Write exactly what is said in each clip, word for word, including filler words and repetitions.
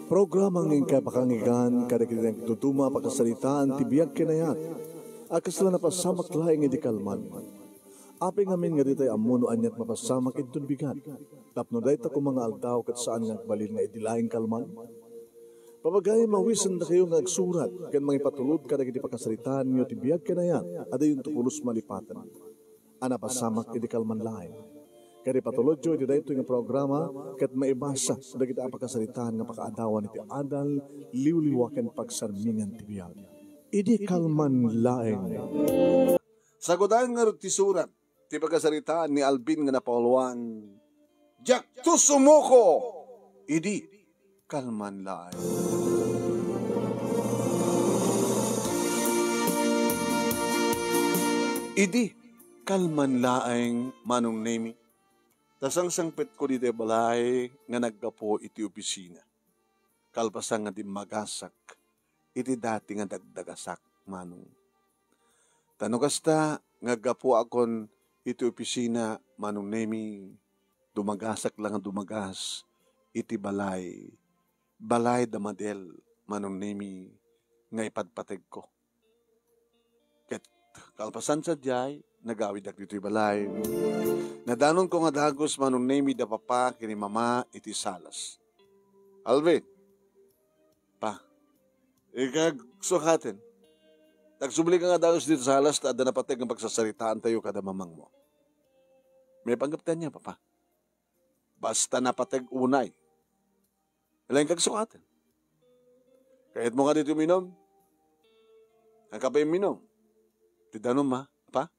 Programa nga inkay pakangigan kadagiti nagduduma a pakasaritaan ti biag ken ayat a kasla napasamak laeng idi kalman. Apay ngamin nga ditay ammo no ania ti mapasamak inton bigat, tapno dayta koma nga aldaw ket saan nga agbalin nga idi laeng kalman? Papagayam, awisendakayo nga agsurat ken mangipatulod kadagiti pakasaritaanyo ti biag ken ayat a dayonto pulos malipaten a napasamak idi kalman laeng. Ket ipatulodyo iti daytoy nga programa ket maibasa dagiti a pakasaritaan nga pakaadawan iti adal, liwliwa ken pagsarmingan ti biag. Idi kalman laeng. Sagudayen ngarud ti surat ti pakasaritaan ni Alvin nga napauluan, "Diakto sumuko idi kalman laeng." Idi kalman laeng, Manong Nemi, ta sangsangpetko ditoy balay nga naggapu iti opisina. Kalpasan nga dimmagasak iti dati nga dagdagasak, Manong. Ta no kasta nga aggapuakon iti opisina, Manong Nemi, dumagasak la nga dumagas iti balay, balay da Madel, Manong Nemi, nga ipadpategko. Ket kalpasan sadiay, nagawidak ditoy balay. Nadanonko nga dagus, Manong Nemi, da papa ken ni mama iti salas. "Alvin, pa, ikagsukaten. Agsubli ka nga dagus ditoy salas ta adda napateg nga pagsasaritaantayo kada mamangmo. Maipanggep ti ania, papa? Basta napateg unay. Laeng kagsukaten. Kayatmo nga ditoy uminum? Ania pay uminum? Ti danum, ha, pa?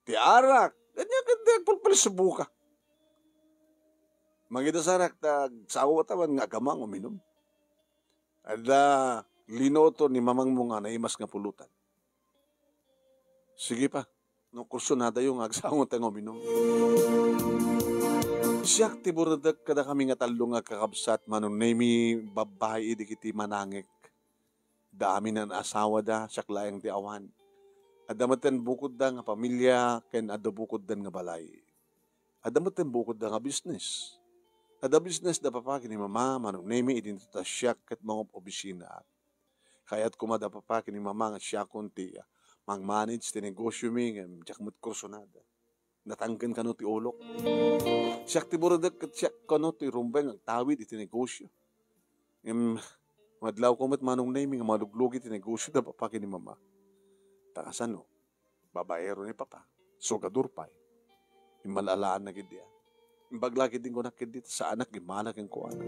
Ti arak. Ania ket ti agpulpulis sa buka. Mangidasarak ta agsao taman nga agamang uminum. Adda linoto ni mamangmo nga naimas nga pulutan." "Sige pa, no kursunadayo nga agsango ta nga uminum." Siak ti buredek kadakami nga tallo nga kakabsat, Manong Nemi, babbai dagiti manangek. Da amin nga asawada, siak laeng ti awan. Adda metten bukodda nga pamilia ken adda bukoddan nga balay. Adda metten bukodda nga bisnes. Adda bisnes da papa ken ni mama, Manong Nemi, idinto ta siak ket mangob-obisinaak. Kayat koma da papa ken ni mama nga siakon ti, ah, mangmanage ti negosiomi ngem diak met kursunada. Natangken kano ti ulok. Siak ti buredek ket siak kano ti rumbeng agtawid iti negosio. Ngem, madlawko met, Manong Nemi, nga maluglugi ti negosio da papa ken ni mama. Ta kasano? Babaero ni papa. Sugador pay. Immal-alaanna ketdi, a. Imbag la ketdi kunak ketdi, ta saanak immala kenkuana.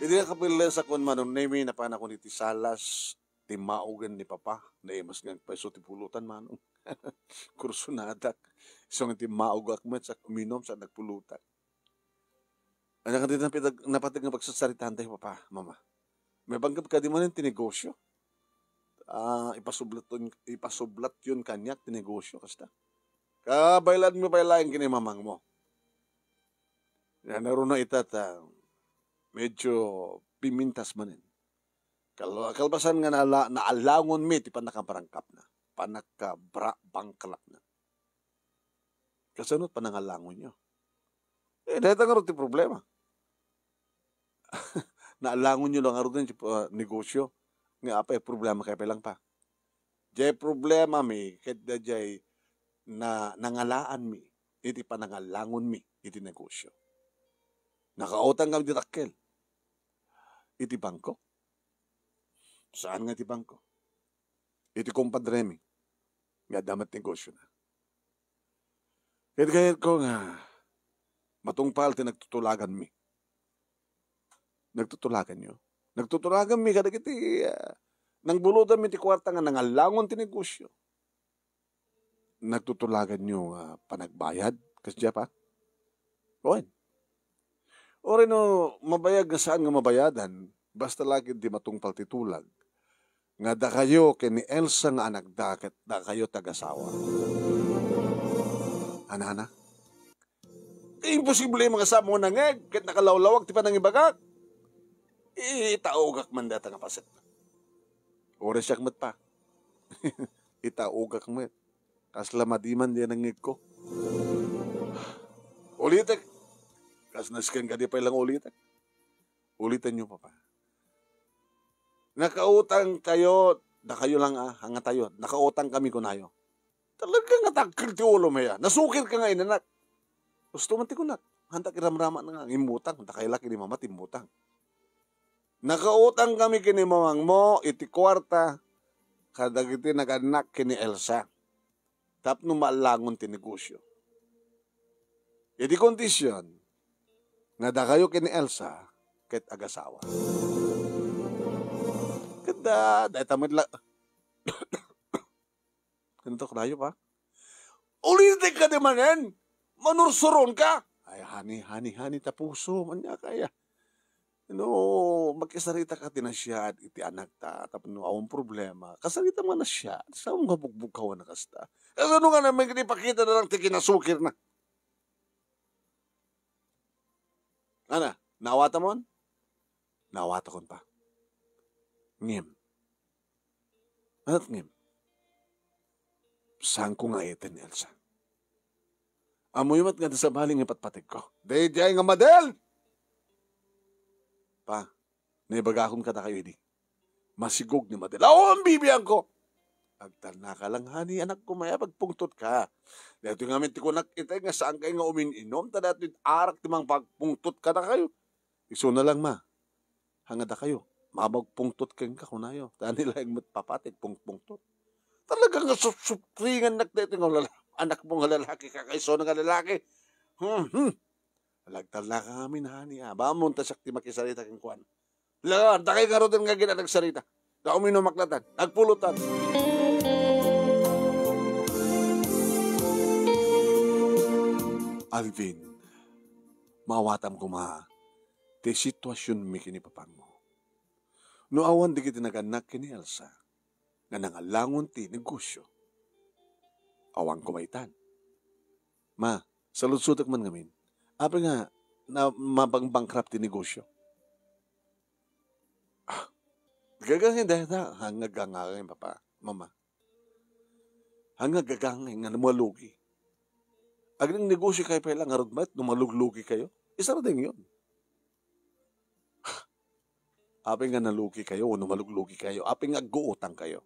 Idi nakapillesak, Manong Nemi, napanakon iti salas, timmaogen ni papa. Naimas nga agpayso ti pulutan, Manong. Kursunadak. Isu nga timmaogak met, sa uminum, sa nagpulutan. Ania kadi napateg, napateg nga pagsasaritaan tayo, papa, mama? Maipanggep kadi manen ti negosio? Ah, ipasublatyon, ipasublatyon kaniak ti negosio, kasta. Kabaylaenmi pay laeng ken ni mamangmo. Nanaruna ita ta medyo pimintas manen. Kal-, kalpasan nga naala-, naalangonmi ti pannakabarangkapna, pannakabra-, bangkalakna. Kasano panangalangonyo? Eh, dayta ngarud ti problema. Naalangonyo la ngarud ti, ah, negosio. Nga apay problema kay pay lang pa. Jay problemami ket dayjay na-, nangalaanmi iti panangalangonmi iti negosio. Nakautang kami ti dakkel iti bangko. Saan nga iti bangko? Iti kumpadremi nga adda met negosiona. Ket kayatko nga matungpal ti nagtutulaganmi. Nagtutulaganyo? Nagtutulaganmi kadagiti, ah, nangbuludanmi ti kuarta nga nangalangon ti negosio. Nagtutulaganyo nga panagbayad? Kasdiay pa? Wen. Uray no mabayag nga saan nga mabayadan, basta la ketdi matungpal ti tulag, nga dakayo ken ni Elsa nga anakda ket dakayo ti agasawa. Anana? Imposible nga saan nga nangngeg ket nakalawlawag ti panangibagak. Itaogak man dayta nga paset. Uray siak met pa. Itaogak met. Kasla madi man diay nangngegko. Ulitek. Kas nasken kadi pay lang ulitek. Ulitenyo, Papa. Nakautang tayo, dakayo lang, ah, hangatayo. Nakautang kami, kunayo. Talaga nga tagkel ti ulom, ya. Nasukir ka nga inanak. Gusto man ti kunak. Handa iramrama na nga, immutang. Dakay laki ni mama, timmutang. Nakautang kami kini mamangmo, iti kuarta, kadagiti nagannak kini Elsa. Tapno maallangon ti negosyo. Idi kondisyon, nga dakayo ken ni Elsa ket agasawa. Ket da, dayta met la-, Kentok dayo pa. Ulitek ka di manen! Manursuron ka! Ay, honey, honey, honey, ta puso, ania kaya. No, makisarita ka ti nasiaat iti anakta, tapno awan problema. Kasarita nga nasiaat, saan nga bugbugkawan na kasta? Kasano nga naman ipakita na lang ti kinasukir na? Ana, naawatam on? Naawatakon pa. Ngem, anat ngem, saanko nga ayaten ni Elsa. Ammoyo met nga di sabali nga ipatpategko. Daydiay nga Madel! Pa, naibagakon kadakayo idi. Masigog ni Madel. Awan bibiangko! Agtalna ka lang, honey, anakko, mayat pagpungtot ka. Daytoy ngamin ti kunak ita nga saan kayo nga umin-inom, ta daytoy arak ti mangpagpungtot kadakayo. Isuna lang, ma. Hangada kayo, mabagpungtot kenka, kunayo. Ta ni laeng met papa ti agpungpungtot. Talaga nga supsupringannak daytoy nga lala-, anakmo nga lalaki, kakaisuna nga lalaki. Hmm, hmm. Lagtalna ka ngamin, honey, ah. Baka munta siak ti makisarita kenkuan. La, dakay ngaruden nga agin-, nagsarita. Ta uminumak latan, nagpulutan. Alvin, maawatam koma ti situasionmi ken ni papangmo. No awan dagiti nagannak ken ni Elsa nga nangallangon ti negosio, awan koma itan. Ma, saludsodek man ngamin, apay nga na-, mabang-bankrupt ti negosio? Ah, gagangay dayta, hangagangay, papa, mama. Hangagagangay nga malugi. Agnagnegosio kayo pay lang, ngarud met, no maluglugi kayo, isardeng yon. Apay nga nalugi kayo, no maluglugi kayo, apay nga agguutang kayo.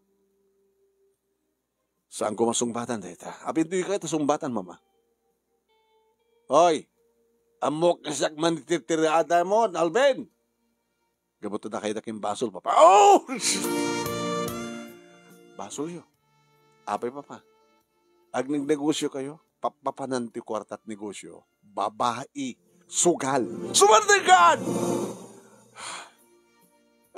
Saan ko masungbatan dayta? Apay ditoy kayo ta sungbatan, mama? Hoy! Ammok nga siak man ti tirada mo, Alvin! Gapu ta dakay da kin basol, papa. Oh! Basolyo. Apay, papa? Agnagnegosyo kayo? Pappapanan ti kuartat negosyo. Babai. Sugal. Sumardigan!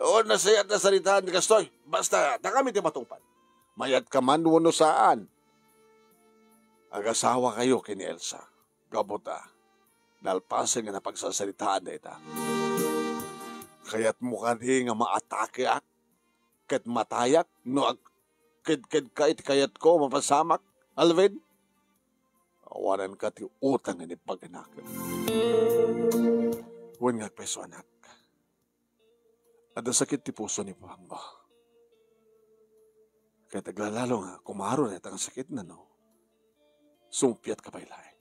O, nasayat na saritaan ti kastoy. Basta, dakami ti matungpal. Mayat ka man wenno saan. Agasawa kayo ken ni Elsa. Gapu ta, nalpasen nga napagsasaritaan dayta. Kayatmo kadi nga maatakeak ket matayak no agkedkedka iti kayatko, mapasamak, Alvin? Awananka ti utang nga ipaganakek. Wen nga agpayso, anak. Adda sakit ti puso ni papangmo. Ket aglalalo nga kumaro dayta nga sakitna no sumpiatka pay laeng.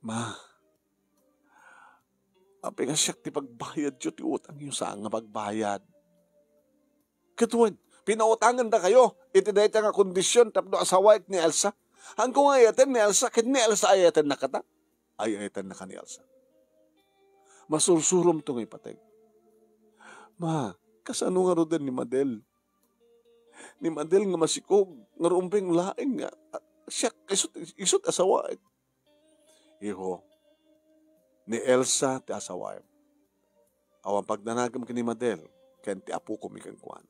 Ma, apay nga siak ti pagbayadyo ti utangyo, saan nga pagbayad? Ket wen, pinautangandakayo iti dayta nga kondisyon tapno asawaek ni Elsa. Haanko nga ayaten ni Elsa, ket ni Elsa ayatennaka ta? Ay, ayatennaka ni Elsa. Masursuromto nga ipateg. Ma, kasano ngaruden ni Madel? Ni Madel nga masikog, nga rumbeng laeng nga, ah, siak, isut, isut asawaek. Iho, ni Elsa ti asawaem. Awan pagdanagem ken ni Madel, ken ti apokon mi kenkuana.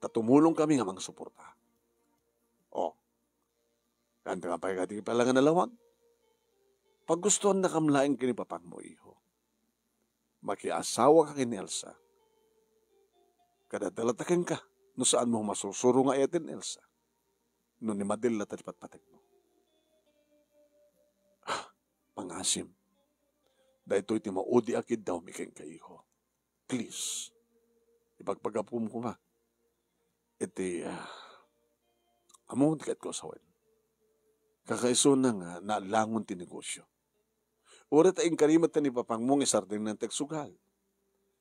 Ta tumulong kami nga mangsuporta. O, kanta nga pay kadi pala nga nalawag. Paggustuannakam laeng ken ni papangmo, iho. Makiasawa ka ken ni Elsa. Kadadalata kenka, no saanmo masursuro nga ayaten ni Elsa. No ni Madel latta ti patpategmo. Ah, pangasim. Daytoy ti maudi a kiddawmi kenka, iho. Please. Ipagpagapum koma. Iti, ah, ammom ti kayatko a sawen. Kakaisuna nga naallangon ti negosyo. Uray ta inkari met ni papangmo nga isardengna ti agsugal.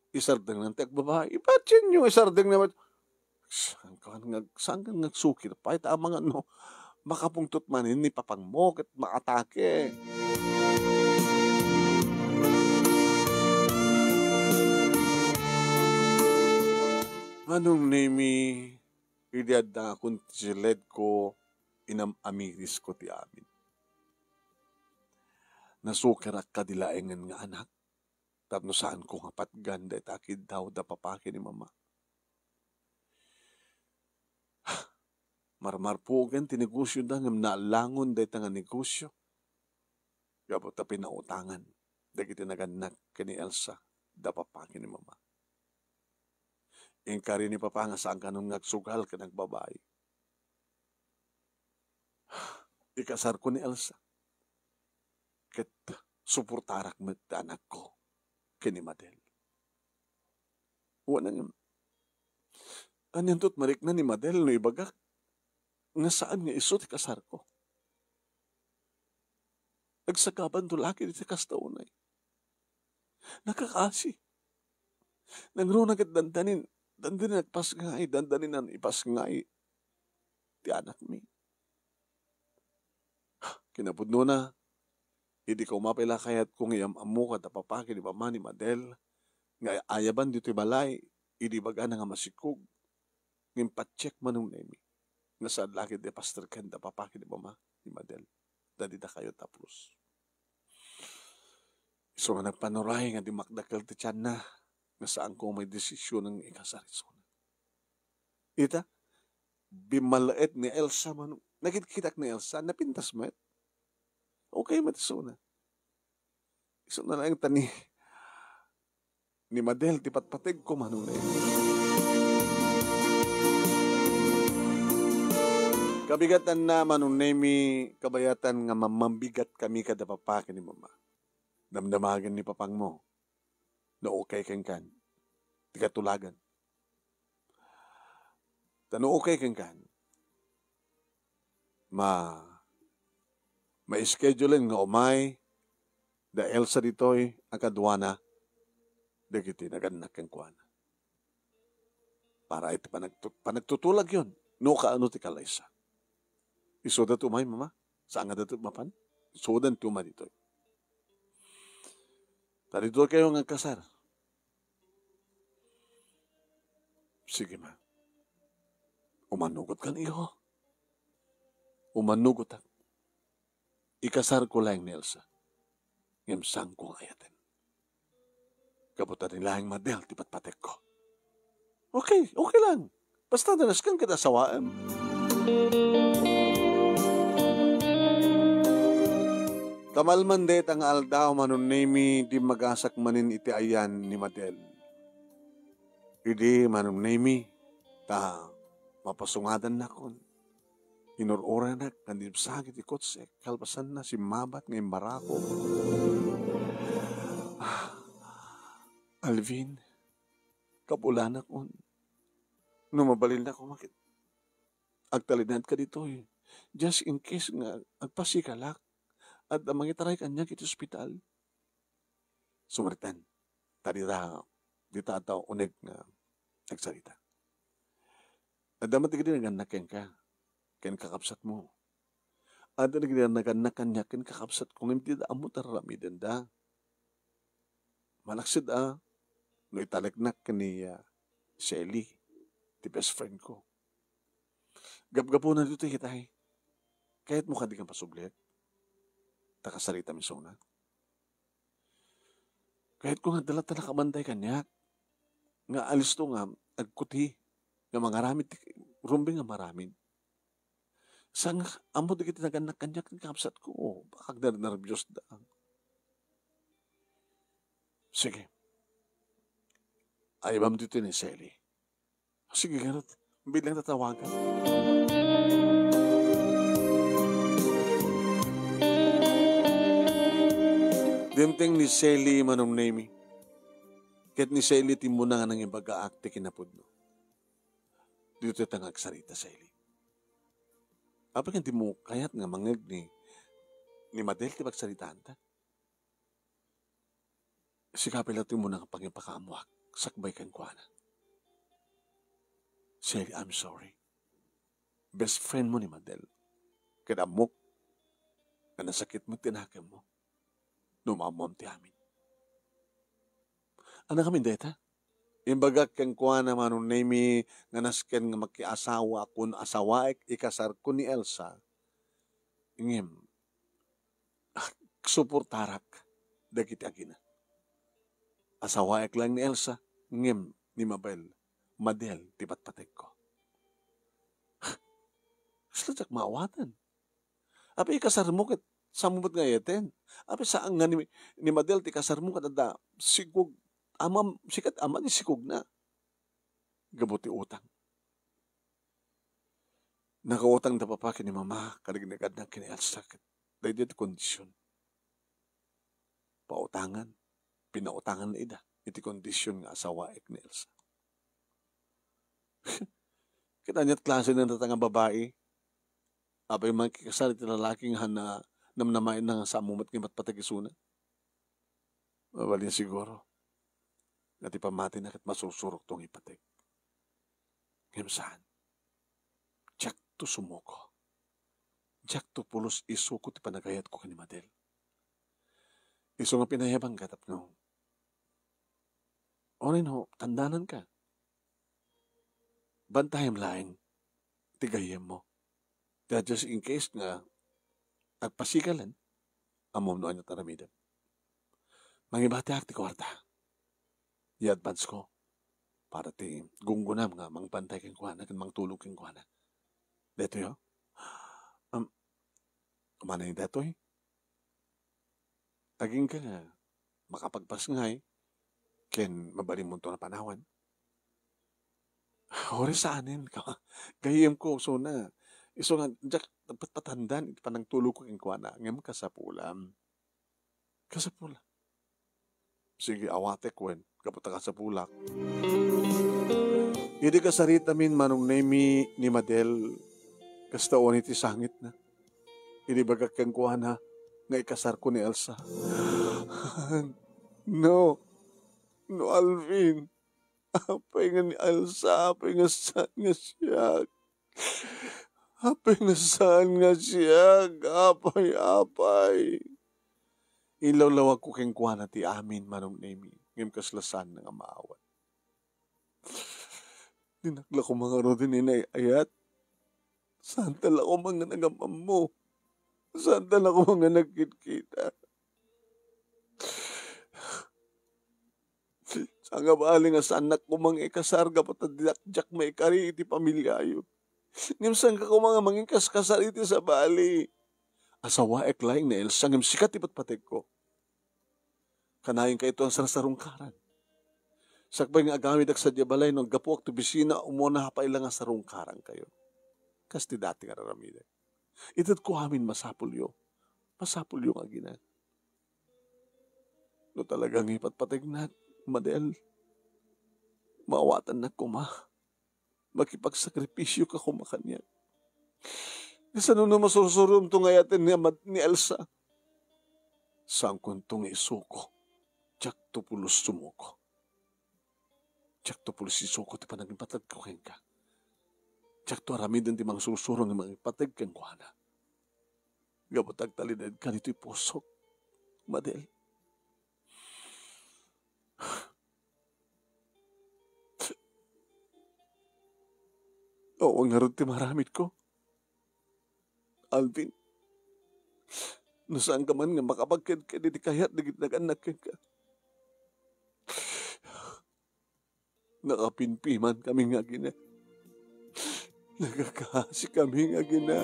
Isardengna ti agbabai. Ipatsienyo, isardengna met. Saan ka nga, saan ka nga agsukir pay ta amangan no makapungtot manen ni papangmo ket maatake. Manong Nemi, idi addakon ti siledko, inam-amirisko ti amin. Nasukirak kadi laengen nga anak, tapno saanko nga patgan dayta a kiddaw da papa ken ni mama. Marmarpugen ti negosioda ngem naalangon dayta nga negosio gapu ta pinautangan dagiti nagannak ken ni Elsa da papa ken ni mama. Inkari ni papa nga saan kanon nga agsugal ken agbabai. Ikasarko ni Elsa. Ket suportarak met ti anakko ken ni Madel. Wen, ngem, anianto ti marikna ni Madel no ibagak nga saan nga isu ti kasarko? Agsagabanto la ket iti kasta unay. Nakakaasi. Nangruna ket dandanin, dandanin agpasngay, dandanin ipasngay ti anakmi. Kinapudnona, idi kauma pay la kayatko nga iyam-ammo kada papa ken ni mama ni Madel nga ayaban ditoy balay, idi ibagana nga masikog, ngem patiek Manong Nemi nga saan la ket ti pastor ken da papa ken ni mama ni Madel. Dadi dakayo taplos. Isu nga nagpanuray nga di makdakkel ti tianna nga saanko may desisyon nga ikasar isuna. Ita, bimmalet ni Elsa man. Nakitkitak ni Elsa, napintas met. Okay met isuna. Isuna laeng ta ni, ni Madel ti patpategko, Manong Nemi. Kabigatanna, Manong Nemi, kabayatan nga mamambigat kami kada papa ken ni mama. Damdamagen ni papangmo no okay kenkan ti katulagan. Ta no okay kenkan, ma, ma-schedulen nga umay da Elsa ditoy a kaduana dagiti nagannak kenkuana. Para iti panagtu-, panagtutulagyon, no kaano ti kalaysa. Isuda ti umay, mama. Saan nga dayta mapan? Isuda ti umay ditoy. Ta ditoy kayo nga agkasar. Sige, ma. Umanugot kan, iho. Umanugotak. Ikasarko laeng ni Elsa. Ngem saanko nga ayaten. Gapu ta ni laeng Madel ti patpatekko. Okay, okay lang. Basta danasken ket asawaem. Kamalman dayta nga aldaw, Manong Nemi, dimmagasak manen iti ayan ni Madel. Idi, Manong Nemi, ta mapasungadannakon. Inur-uranak nga dimsagi ti kotse, kalpasanna, simmabat nga imbarako. Ah, Alvin, kapulanakon. No mabalinnak koma ket agtalinaedka ditoy. Just in case nga agpasikalak, adda mangitaray kaniak iti ospital. Sumaritan, ta dita, dita adda uneg nga agsarita. Adda met dagiti nagannak kenka, ken kakabsatmo. Adda dagiti nagannak kaniak ken kakabsatko, ngem dida ammo ti ar-aramidenda. Malaksid a no italeknak ken ni, ah, Shelly, ti best friend ko. Gapgapuna ditoy ket ay, kayatmo kadi nga pasublit? Ta kasaritam isuna. Kayatko nga adda latta nakabantay kaniak. Nga alisto nga agkuti nga mangaramid ti rumbeng nga maramid. Saan nga ammo dagiti nagannak kaniak ken kakabsatko, baka agnernerbiosda. Sige. Ayabam ditoy ni Shelly. Sige, garud. Bilang tatawagan. Dimteng ni Shelly, Manong Nemi. Ket ni Shelly ti immuna nga nangibagaak ti kinapudno. Ditoy ta nga agsarita, Shelly. Apay nga dimo kayat nga mangngeg ni, ni Madel ti pagsaritaanta? Sika pay latta ti umuna nga pangipakaammoak sakbay kenkuana. Sally, I'm sorry. Best friend mo ni Madel. Ket ammok nga nasakit met ti nakemmo no maammoam ti amin. Ania ngamin dayta? Imbagak kenkuana, Manong Nemy, nga nasken nga makiasawaak wenno asawaek, ikasarko ni Elsa. Ngem, suportarak dagiti agina. Asawaek laeng ni Elsa, ngem ni Mabel, Madel ti patpategko. Kasla diak maawatan. Apay ikasarmo ket saan met nga ayaten? Apay saan nga ni, ni Madel ti ikasarmo ket adda sigog, amam, sikat ama ni sigogna? Gapu ti utang. Nakautang da papa ken ni mama, kadagiti nagadnak ken ni Elsa, ket daytoy ti kondisyon. Pautangan, pinautangan na ida iti kondisyon nga asawaek ni Elsa. Ket aniat klase na data nga babai? Apay makikasar iti lalaki nga hana namnamaenna nga saan met nga ipatpateg isuna? Mabalin siguro nga ti pamatina ket masursurokto nga ipateg. Ngem saan. Diakto sumuko. Diakto pulos isuko ti panagayatko ken ni Madel. Isu nga pinayabangka tapno, uray no, tandananka. Bantayem laeng ti gayyemmo. Ta just in case nga agpasikalen, ammom no ania ti aramidem. Mangibatiak ti kuarta. I-advance ko para ti gunggonam nga mangbantay kenkuana ken mangtulog kenkuana. Daytoy, oh. Um, Amanay daytoy, agingga nga makapagpasngay ken mabalinmonto a panawen. Uray saanen, ka-, gayyemko, isuna. Isu nga, diak patpatandan iti panangtulogko kenkuana, ngem kasapulam. Kasapulam. Sige, awatek wen, gapu ta kasapulak. Idi kasaritamin, Manong Nemy, ni Madel, kasta unay ti sangitna. Idi bagak kenkuana nga ikasarko ni Elsa. No. No, Alvin. Apay nga ni Elsa, apay nga saan nga siak? Apay nga saan nga siak? Apay, apay. Inlawlawagko kenkuana ti amin, Manong Nemy, ngem kasla saanna nga maawat. Dinak la koma ngarud inay-ayat. Saanta la koma nga nagam-ammo. Saanta la koma nga nagkitkita. Saan nga bali nga saannak koma nga ikasar gapu ta diak, diak maikari iti pamiliayo. Ngem saanka koma nga mangikaskasar iti sabali. Asawaek laeng ni Elsa ngem sika ti patpategko. Kanayon kayto a sarsarungkaran. Sakbay nga agawid sadiay balay no aggapuak ti opisina, umuna pay la nga sarungkarankayo. Kas ti dati nga raramidek. Itedko amin masapulyo. Masapulyo nga agina. No talaga nga ipatpategnak, Madel, maawatannak koma. Makipagsakripisyoka koma kaniak. Kasano no masursuromto nga ayaten ni Amad-, ni Elsa? Saankonto nga isuko. Diakto pulos sumuko. Diakto pulos isuko ti panangipateg ko kenka. Diakto aramiden ti mangsursuro nga mangipateg kenkuana. Gapu ta agtalinaedka ditoy pusok, Madel. Awan ngarud ti maaramidko, Alvin. No saanka man nga makapagkedked iti kayat dagiti nagannak kenka. Nakapimpimankami nga agina. Nagkakaasikami nga agina.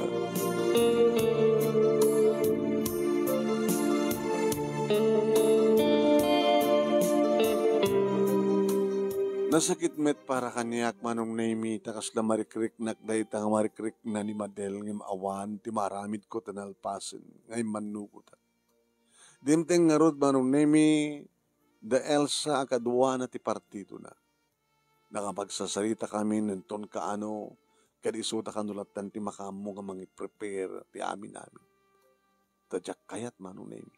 Nasakit met para kaniak, Manong Nemy, ta kasla marikriknak dayta nga marikrikna ni Madel, ngem awan ti maaramidko ta nalpasen nga immannugotak. Dimteng ngarud, Manong Nemy, da Elsa a kaduana ti partidona. Nakapagsasaritakamin inton kaano, ket isuda kano lattan ti makaammo nga mangi-prepare ti amin-amin. Ta diak kayat, Manong Nemy,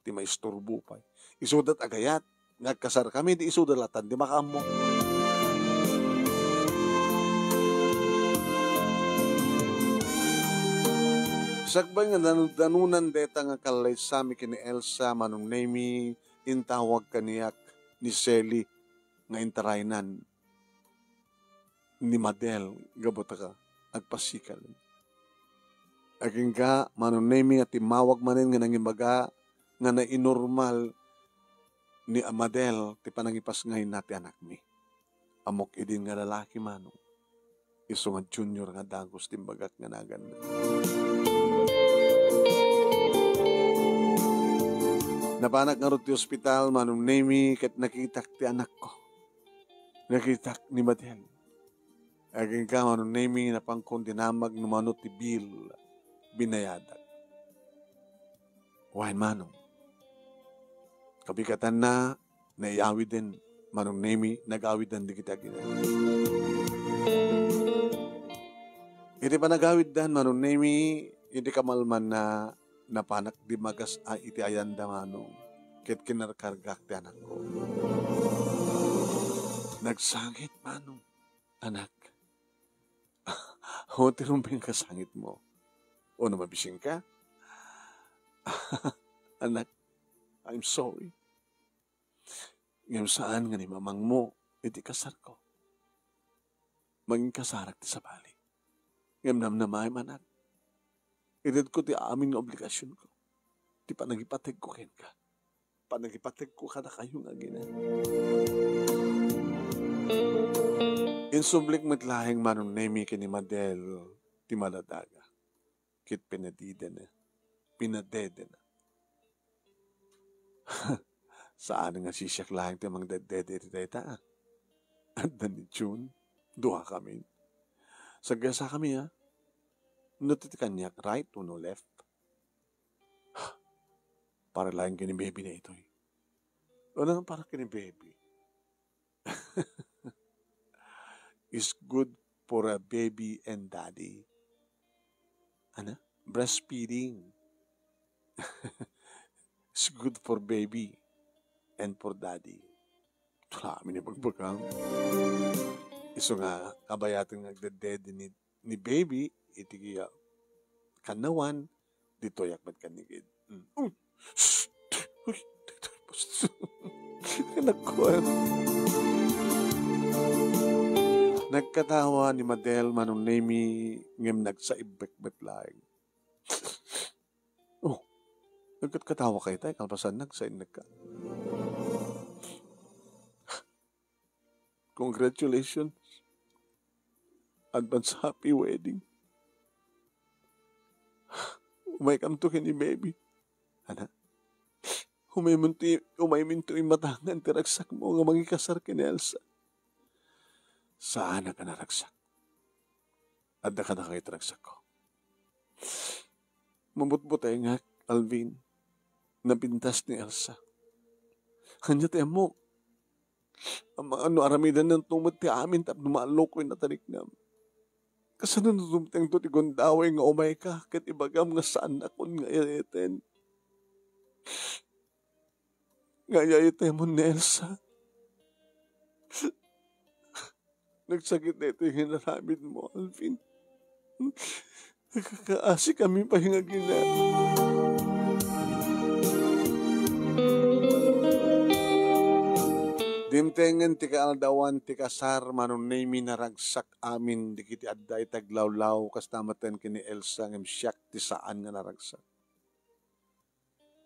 ti maisturbo pay. Isuda ti agayat, nga agkasarkami, di isuda latan ti makaammo. Sakbay nga danu-, danunan dayta nga kallaysami ken ni Elsa, Manong Nemi, intawag kaniak ni Selly nga intaraynan ni Madel gapu ta agpasikal. Agingga, Manong Nemi, nga timmawag manen nga nangibaga nga nainormal ni Madel ti panangipasngayna ti anakmi. Ammok idin nga lalaki, Manong. Isu nga Junior nga dagus ti imbagak nga naganna. Napanak ngarud ti ospital, Manong Nemi, ket nakitak ti anakko. Nakitak ni Madel. Agingga, Manong Nemi, napankon dinamag no mano ti bill binayadak. Wen, Manong. Kabigatanna, naiyawiden, Manong Nemi, nagawiddan dagiti agina. Iti panagawiddan, Manong Nemi, iti kamalmanna, napanak dimmagas a iti ayanda, Manong, ket kinarkargak ti anakko. Nagsangit, Manong. Anak. Awan ti rumbeng kasangitmo. O no mabisingka? Anak, I'm sorry. Ngem saan nga ni mamangmo iti kasarko. Manginkasarak ti sabali. Ngem namnamaem, anak. Itedko ti amin nga obligasionko. Ti panagipategko kenka. Panagipategko kadakayo nga agina. Insublik met laeng Manong Nemi ken ni Madel ti maladaga. Ket pinadedena. Pinadedena. Saan nga sisiak laeng ti mangdeddede iti dayta, a. Adda ni June, duakami. Sagyasakami, a. No ti kaniak, right wenno left? Para laeng ken ni baby daytoy. Ano nga para ken ni baby? Is good for a baby and daddy. Ano? Breastfeeding. Is good for baby and for daddy. Wala kami ni pagbakang. Isu nga, kabayaten nga agdedede ni, ni baby, iti, ah, kannawan, ditoyak met kanigid. Mm. Uy! Shh! Uy! Anak ko, ah. Nagkatawa ni Madel, Manong Nemi, ngem nagsaibbek met laeng. Oh, nagkatkatawa kayo tayo, kalpasan nagsain nagka. Congratulations. Advance happy wedding. Umaykamto ken ni baby. Ana? Umayminto, umayminto imatangan ti ragsakmo nga mangikasar ken ni Elsa. Saanak a naragsak. Adda kadakayo ti ragsakko. Mabutbutengak, Alvin. Napintas ni Elsa. Ania ti ammok? Amangan no aramidennanto met ti amin tapno maallokoy a tariknam. Kasano no dumtengto ti gundaway nga umayka ket ibagam nga saannakon nga ay-ayaten? Nga ay-ayatemon ni Elsa? Nagsakit daytoy nga inaramidmo, Alvin. Nakakaasikami pay nga agina. Dimtengen ti kaaldawan ti kasar, Manong Nemi, naragsak amin dagiti adda iti aglawlaw, kasta met ken ni Elsa, ngem siak ti saan nga naragsak.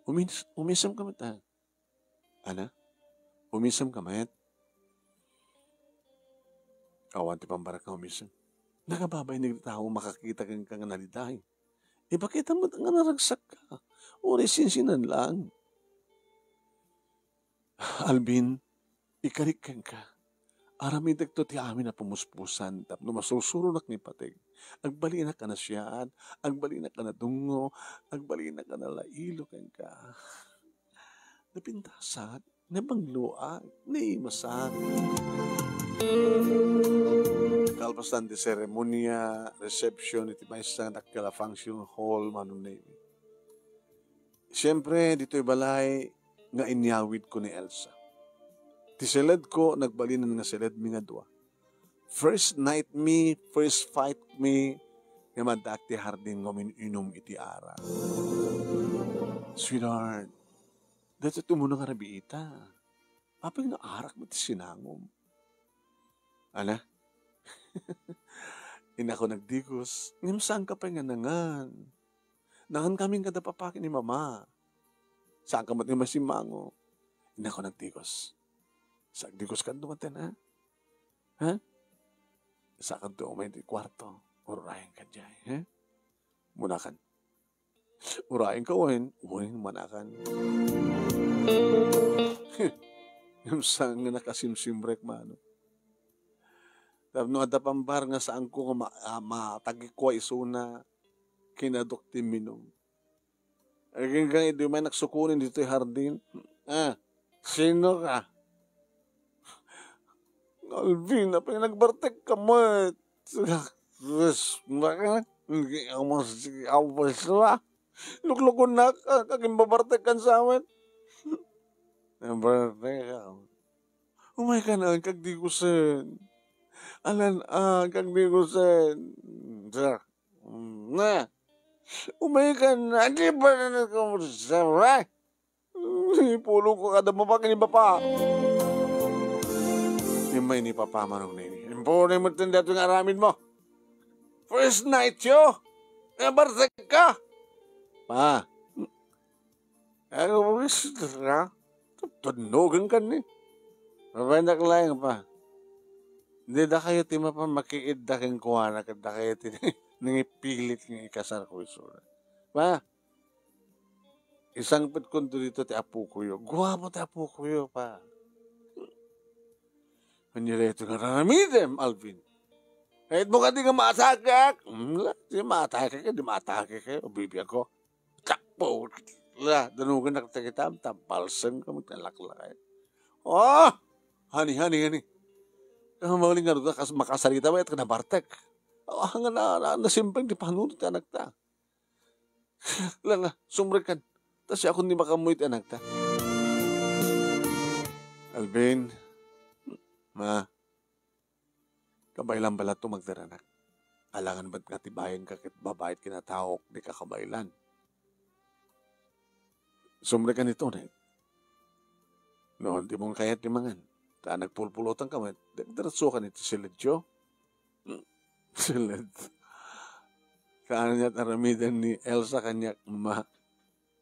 Umis-, umisemka met, a. Ana? Umisemka met? Awan ti pambarakna umisem. Nakababay ni tao makakita kenka nga naliday. Ipakitam met nga naragsakka. Uray sinsinan lang. Alvin, ikarik kenka. Aramidekto ti amin a pumuspusan tapno masursuronak nga ipateg. Agbalinak a nasiaat, agbalinak a nadungngo, agbalinak a nalailo kenka. Napintasak, nabangloak, naimasak. Kalpasan ti seremonia, reception, iti maysa nga dakkel a function hall, Manong Nemi. Siempre, ditoy balay nga inyawidko ni Elsa. Ti siledko, nagbalinan nga siledmi nga dua. First night mi, first fight mi, nga maddaak ti hardin nga umin-inum iti arak. Sweetheart, daytoy ti umuna nga rabiita. Apay nga arak met ti sinangom? Ana? Innak nagdigos, ngem saanka pay nga nangan. Nangankami kada papa ken ni mama. Saanka met nga masimango. Innak nagdigos. Sagdigos kanto maten, ha? Ha? Sakanto umay ti kuarto. Urayenka diay, ha? Munakan. Urayenka wen, wen, munakan. Ngem saan nga nakasimsimrek mano. Tapno adda pambar nga saanko nga ma-, ah, matagikua isuna, kinadok ti minum. Aginggang idi may nagsukunin ditoy hardin. Ah, sino ka? Alvin, apay nagbartek ka met? Sus, bakit? Hindi ako masiki awal sila. Luklukon na ka, kaging babartek kan sa amin. Nabartek ka. Umay ka na, kagdigusen. Alan, ah, kagdigusen. Sa, na. Umay ka na, di ba na nagkamusta, ha? Ipulong ko kada mabak ni Bapa. Imay ni Papa Manong Nini. Impunin mo itong dati nga aramid mo. First night yo? Nabartek ka? Pa. Ano mo gusto na? Tudnogan ka ni. Mabanak lang pa. Hindi da kayo ti mapamakiid da keng kuana, kada kayo ti nangipilit nga ikasar ko isura. Pa, isangpet ko dito ti apo ko yo. Guwapo ti apo ko yo, pa. Anya dayto nga aramidem, Alvin? Kahit mo ka di nga maatakak. Hmm, la, di maatakak ka, di maatakak ka. O, bibi ako. Takpo. La, danugan na kita, kita, tampalseng ka, magtalaklakay. Oh! Honey, honey, honey. Ang maling nga ruda, kas-, makasarita ba, ito ka nabartek. Oh, nga na, na, na, simpleng di panunod ti anak ta. Lala, sumrekan. Ta siak ni makaammo iti anak ta. Alvin, ma, kabaelan bala to magdaranak. Alangan met nga atibayen ka ket babai ti kinataok, di ka kabaelan. Sumrekan ito, ne. No, di mo kayat ti mangan. Ta nagpulpulotan ka met, di diretso ka ni ti siledyo. Siled. Kaano niya aramiden ni Elsa kaniak, ma?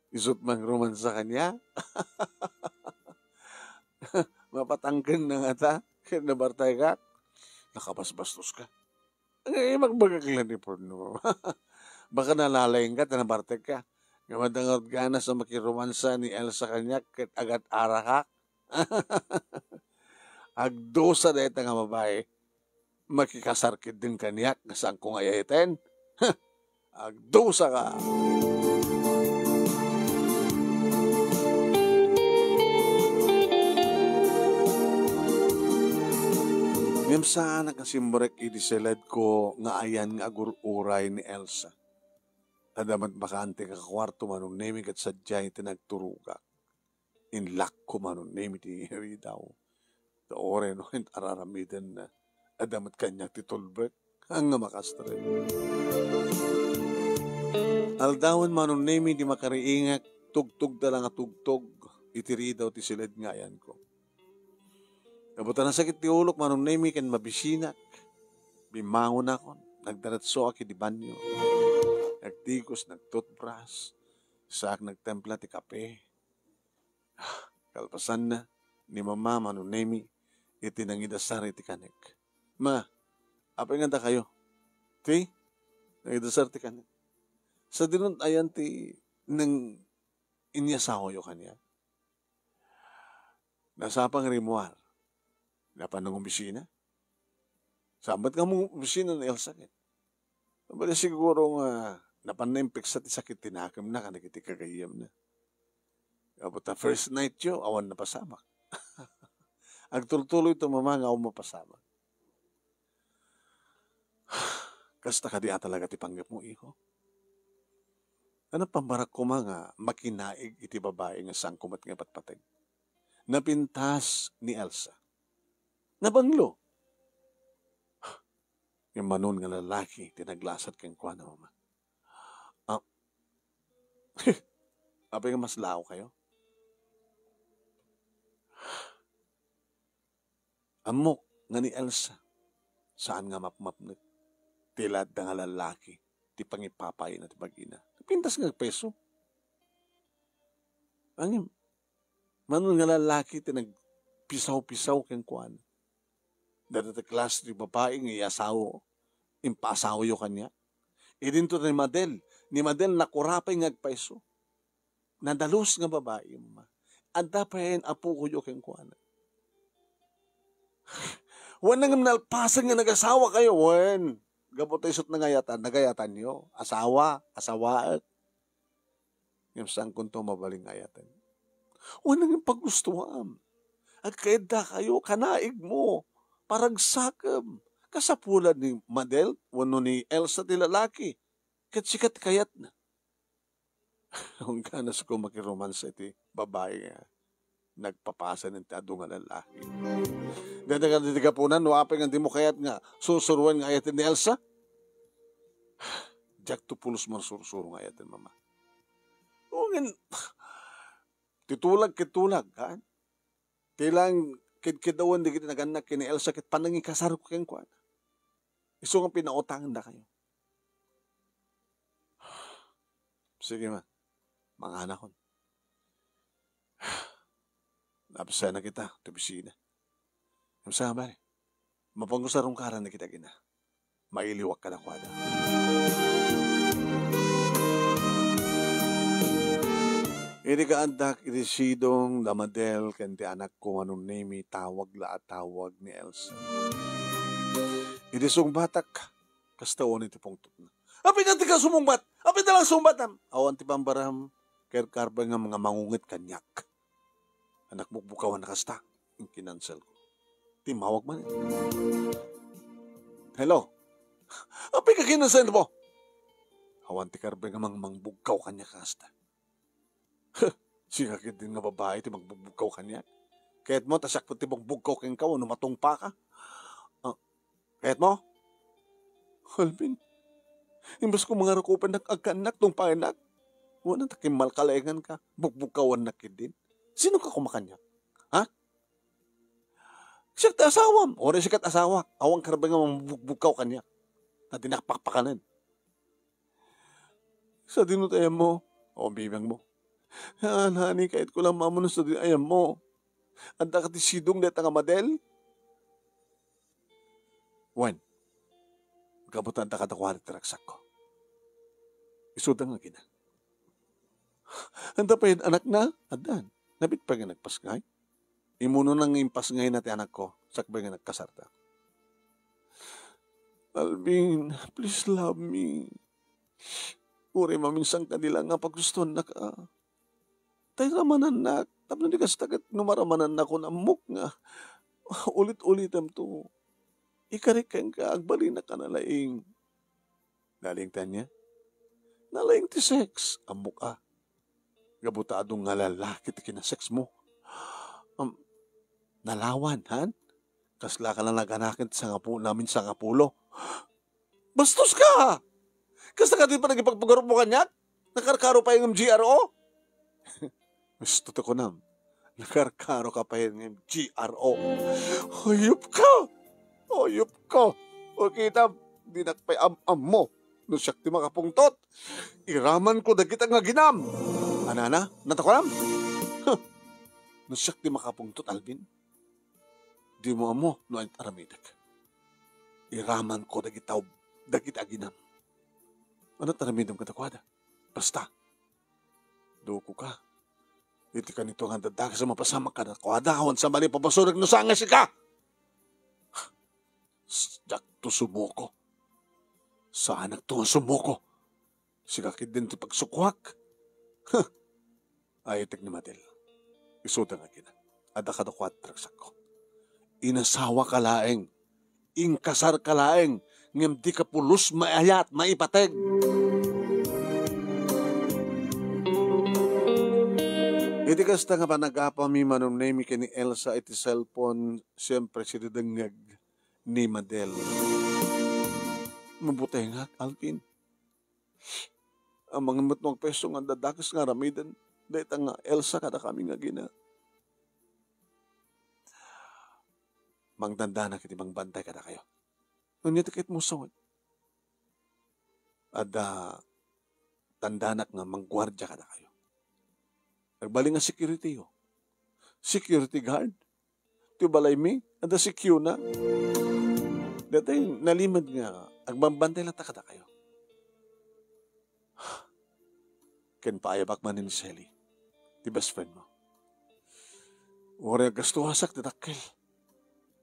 Isut' mangromansa kaniak? Mapatangken na ngata, ket nabartek ka? Nakabasbastos ka. Ay, magbagak lang ni porno. Baka nalalaing ka, ta nabartek ka. Nga madangarot ganas a makiromansa ni Elsa kaniak, ket agat-arakak. Agdusa dayta nga babai. Makikasar ketdin kaniak nga saanko nga ayayten. Agdusa ka. Ngem saan a kasimrek idi siledko nga ayan nga agur-uray ni Elsa. Adda met bakante nga kuarto Manong Nemi ket sadiay ti nagturogak. Inlakko Manong Nemi ti ridaw. Ta uray no, araramiden na. Adda met kaniak ti tulbek. Haan nga makastrek. Aldawen Manong Nemi di makariingak, tugtog ta la nga tugtog iti ridaw ti siled nga ayanko. Gapu ta nasakit ti ulok Manong Nemi ken mabisinak, bimmangonakon, nagdiretsoak iti banyo. Nagdigos, nagtutbras, saak nagtempla ti kape. Kalpasanna, ni Mama Manong Nemi iti nangidasar iti kanek. Ma, apay nga dakayo? Ti? Nangidasar ti kanek. Sadino ayan ti nang inyasawayo kaniak? Nasapa nga rimmuar. Napan nga opisina? Saan met nga opisina ni Elsa ket? Bali siguro nga napan na impiksa ti sakit ti nakemna kadagiti kagayyemna. Gapu ta first night yo, awan napasamak. Agtultuloy to, Mama, nga awan mapasamak. Kasta kadi a talaga ti panggepmo, iho? Ano pambarak koma nga makinaig iti babai nga sangko met nga ipatpateg? Napintas ni Elsa. Nabanglo. Ngem mano nga lalaki ti naglasat kenkuana, Mama. Ah. Apay nga maslao kayo? Ammok nga ni Elsa, saan nga mapmapnek. Ti ladda nga lalaki, ti pangipapayna ti bagina. Napintas nga agpayso. Ngem, mano nga lalaki ti nagpisaw-pisaw kenkuana. Dayta ti klase ti babai nga iasawa, impaasawayo kaniak. Idinto ni Madel, ni Madel nakurapay nga agpayso. Nadalus nga babai, Mama. Adda pay apokoyo kenkuana. Wen, ngem nalpasen nga nagasawa kayo, wen. Gapu ta isut nangayatan, nagayatanyo. Asawa, asawaek. Ngem saankonto mabalin nga ayaten. Wen, ngem pagustoam. Agkayatda kayo, kanaigmo, paragsakem. Kasapulan ni Madel, wenno ni Elsa ti lalaki. Ket sika ti kayatna. Ungganas ko makiromansa iti babai nga nagpapasen iti adu nga lalaki. Dayta kadi ti gapunan, no apay nga dimo kayat nga sursuroen nga ayaten ni Elsa? Diak to pulos mansursuro nga ayaten, Mama. Wen, ti tulag ket tulag, ha? Ti lang kidkidawen dagiti nagannak ken ni Elsa ket panangikasarko kenkuana. Isu nga pinautangandakayo. Sige man, manganakon. Napasayanak ita ti opisina. Ngem sa, pare, mapanko sa rungkaran dagiti agina. Mailiwak kadakuada. Idi kaaddak iti sidong da Madel ken ti anakko nga ni Nemi, tawag la a tawag ni Elsa. Idi sungbatak, kasta unay ti pungtotna. Apay nga dika sumungbat? Apay nga sumungbatam? Awan ti pambaram, ket karbengam nga mangunget kaniak. Anak, bukbukawan na kasta, inkinanselko. Timmawag man. Hello? Apay nga kinanselmo? Awan ti karbengam nga mangbugkaw kaniak kasta. Sika ketdin nga babai ti magbugkaw kaniak. Kayatmo ta siak ti magbugkaw kenka wenno matungpaka? Ah, kayatmo? Alvin, imbes ko mangarukupennak, agkannak, tungpaennak. Wen, ta kimmalkalenganka, bugbukawannak ketdin. Sinoka koma kaniak? Ha? Siak ti asawam. Uray sika ti asawak, awan karbengam nga mangbugkaw kaniak. Ta dinak pakpakanen. Sadino ti ayammo? O, bibiangmo. Ah, honey, kayatko la nga ammom no sadino ti ayammo. Addaka ti sidong dayta nga Madel? Wen, gapu ta adda kadakuada ti ragsakko. Isuda nga agina. Adda pay anakna? Addan. Nabit pay nga nagpasngay. Immunona nga impasngayna ti anakko, sakbay nga nagkasarta. Alvin, please love me. Uray maminsan kadi la nga pagustuannaka. Ta iramanannak, tapno di kasta ket no maramanannakon, ammok nga ulit-ulitemto. Ikarik kenka, agbalinak a nalaing. Nalaing ti ania? Nalaing ti sex, ammok a. Gapu ta adu nga lalaki ti kinasexmo. Um, nalawan, han? Kasla ka la naganaken ti sangapu-, namin sangapulo. Bastos ka! Kasta kadi panagipagpagarupmo kaniak? Nakarkaro pay ngem G R O? Husto ti kunam. Nakarkaro ka pay ngem G R O. Hayop ka! Hayop ka! O, kitam, dinak pay am-ammo no siak ti makapungtot. Iramanko dagita nga aginam. Anana? Natakuram? Huh! No siak ti makapungtot, Alvin, dimo ammo no ani't aramidek. Iramanko dagita, dagita aginam. Ani't aramidem kadakuada? Basta, duko ka. Iti kanito nga dadakes a mapasamak kadakuada, awan sa mali pabasolek no saan nga sika. Diakto sumuko. Saanakto nga sumuko. Sika ketdin ti pagsukoak. Huh! Ayatek ni Madel. Isuda nga agina. Adda kadakuada ti ragsakko. Inasawaka laeng. Inkasarka laeng. Ngem dika pulos maayat, maipateg. Iti kasta nga panagapami, manumnemi ken ni Elsa iti cellphone, siempre, sididengngeg ni Madel. Mabutengak, Alvin. Amangan met no agpayso nga dakes nga aramiden dayta nga Elsa kadakami nga agina. Mangdandanak iti mangbantay kadakayo. Ania ti kayatmo sawen? Adda tandanak nga mangguardia kadakayo. Agbalin nga security-yo. Security guard? Ti balaymi, adda secure na. Daytoy nalimed nga agbambantay latta kadakayo. Ken paayabak manen ni Sally, ti best friend mo. Uray aggastuasak ti dakkel,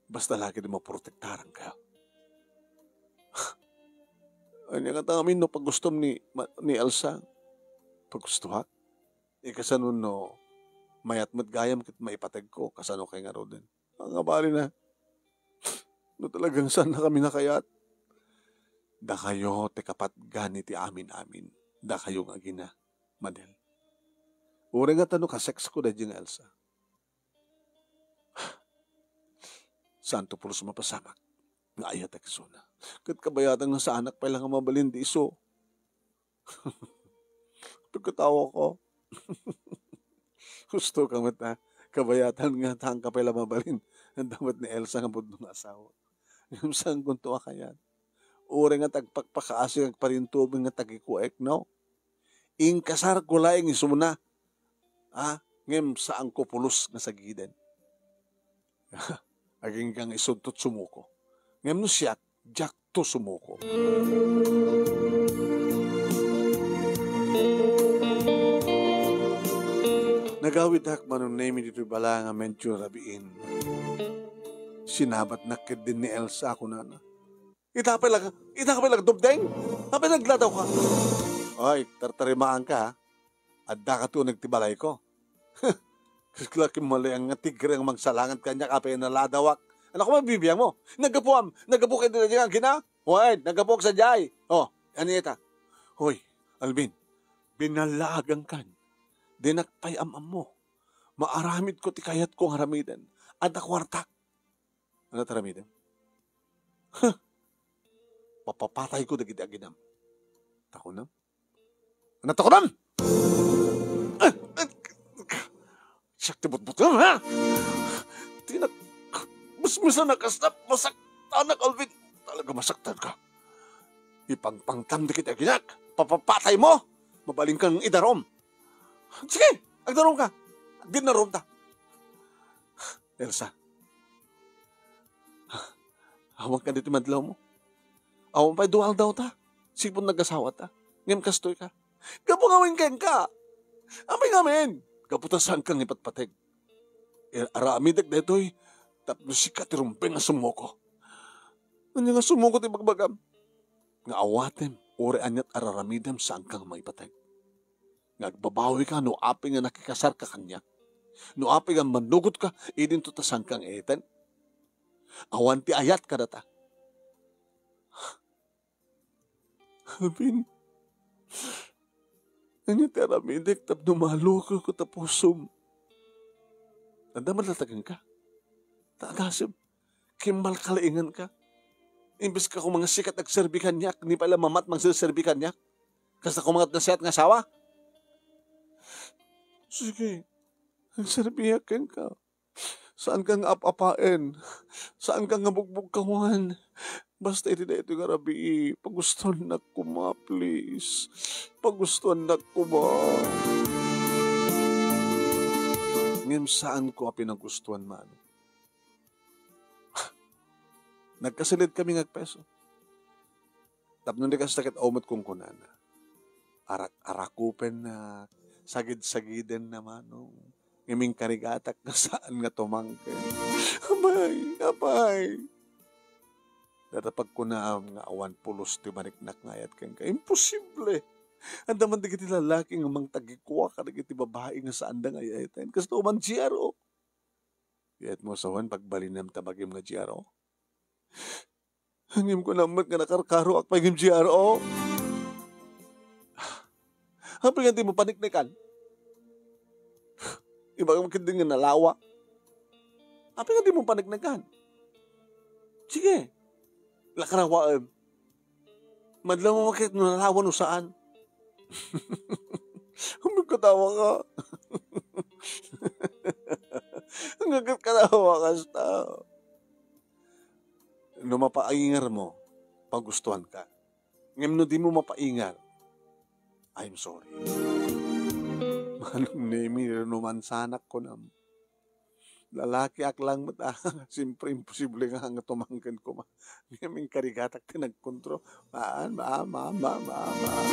basta la ketdi maprotektarankayo. Ania ngata ngamin no pagustom ni, ma-, ni Elsa? Pagustoak? Ikasano no mayat met gayam ket maipategko, kasano kay ngaruden? Ang abali na, no talagang saan na kami nakayat, dakayo ti kapatgan iti amin-amin. Dakayo nga agina, Madel. Uray ngata no kasexko daydi nga Elsa. Saanto pulos mapasamak nga ayatek isuna. Ket kabayatan nga saanak pay la nga mabalin ti isu. Pagkatawa ko. Husto ka met, ha? Kabayatan nga, saan ka pay la mabalin. Anda met ni Elsa nga pudno nga asawa. Ngem saanko a kayat. Uray nga agpakpakaasi nga agparintubeng nga tagikuek, no? Inkasarko laeng isuna. Ha? Ngem saanko pulos nga sagiden. Agingga nga isunto ti sumuko. Ngem no siak, diakto sumuko. Nagawidak manumnemi ditoy bala nga medyo rabiin. Sinabatnak ketdin ni Elsa, kunana. Ita pay la, ita pay la, Dubdeng? Apay nagladawka? Oy, tartarimaanka, ha? Addaka ti uneg ti balayko. Kasla kimmaliang nga tigre nga mangsalangan kaniak, apay naladawak. Ania koma bibiangmo? Naggapuam, naggapu kay daydi nga agina? Wen, naggapuak sadiay. O, ania ita? Hoy, Alvin, binallaagankan. Dinak pay am-ammo. Maaramidko ti kayatko nga aramiden. Adda kuartak. Ania ti aramidem? Huh! Papapatayko dagiti aginam. Takunam? Ania takunam? Ah! Ah! Siak ti butbutem, ha? Dinak basbasanak, kasla masaktanak, Alvin. Talaga masaktanka. Ipangpangtam dagiti aginak. Papapataymo. Mabalinka nga idarum. Sige, agdarumka. Agdarumta. Elsa, awan kadi ti madlawmo. Awan pay dua aldawta. Sipud nagasawata. Ngem kastoyka. Gapu ngamin kenka. Apay ngamin? Gapu ta saanka nga ipatpateg. Aramidek daytoy tapno sika ti rumbeng nga sumuko. Ania nga sumuko ti bagbagam? Nga awatem, uray aniat a raramidem, saanka nga maipateg. Nga agbabawika no apay nga nakikasarka kaniak. No apay nga manugotka, idinto ta saanka nga iiten. Awan ti ayat kadata. Alvin, ania ti aramidek tapno malukoyko ta pusom? Adda met latta kenka. Ta agasem, kimmalkalainganka. Imbes ka koma nga sika ti agserbi kaniak, ni pay la mamat mangserserbi kaniak. Kasta koma nga nasiat nga asawa. Sige, agserbiak kenka. Saanka nga ap-apaen. Saanka nga bugbugkawan. Basta iti daytoy nga rabii, pagustuannak koma, please. Pagustuannak koma. Ngem saanko a pinagustuan, mano. Nagkasilid kami nga agpayso. Tapno di kasta ket aw met kunkunana. Arak-arakupennak, sagid-sagiden na manong. Ngem inkarigatak nga saan nga tumangken. Apay, apay. Data pagkunaam nga awan pulos ti mariknak nga ayat kenka. Imposible. Adda man dagiti lalaki nga mangtagikua kadagiti babai nga saanda nga ay-ayaten. Kasta man, G R O. Ayatmo sawen, pagbalinem ta bagim nga G R O. Ngem kunam met nga nakarkaroak pay ngem G R O. Apay nga di mo paniknikan? Ibagam ketdi nga nalawa. Apay nga dimo paneknekan? Sige. Lakarawaem. Madlaw mo ket no nalawa no saan. Ano katawa ka? Ano katawa ka, sta? No mapaingar mo, pagustuhan ka. Ngem no di mo mapaingar, I'm sorry. Manong Nemi, rumansanak kunam. Lalakiak lang met, ah. Siyempre, imposible nga, nga tumangken koma. Ngem inkarigatak ti nagkontro. Maan, maan, maan, maan, maan, maan.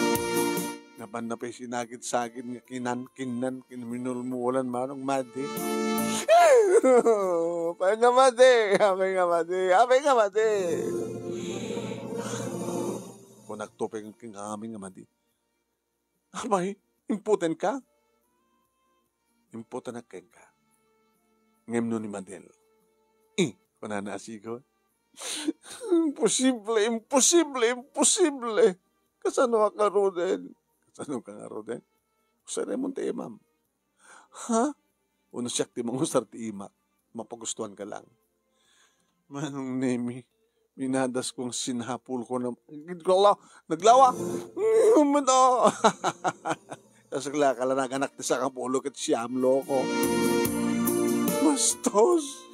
Napan na pay sinagid-sagid nga kinan, kinan, kin-, minulmulan, manong madi. Apay nga madi, apay nga madi, apay nga madi. Kunak to pay nga amin nga madi. Apay, impoten ka? Impoten ak kenka. Ngem no ni Madel. Eh, kunana a sigaw. Imposible, imposible, imposible. Kasano ka ngaruden? Kasano ka ngaruden? Usarem ti imam. Ha? Uno siak ti mangusar ti imak. Mapagustuhan ka lang. Manong Nemi, minadas kong sinapul ko na, naglawa, naglawa. Mano. Kasla, kalanaganak ti sakapulo ket siam loko. Bastos.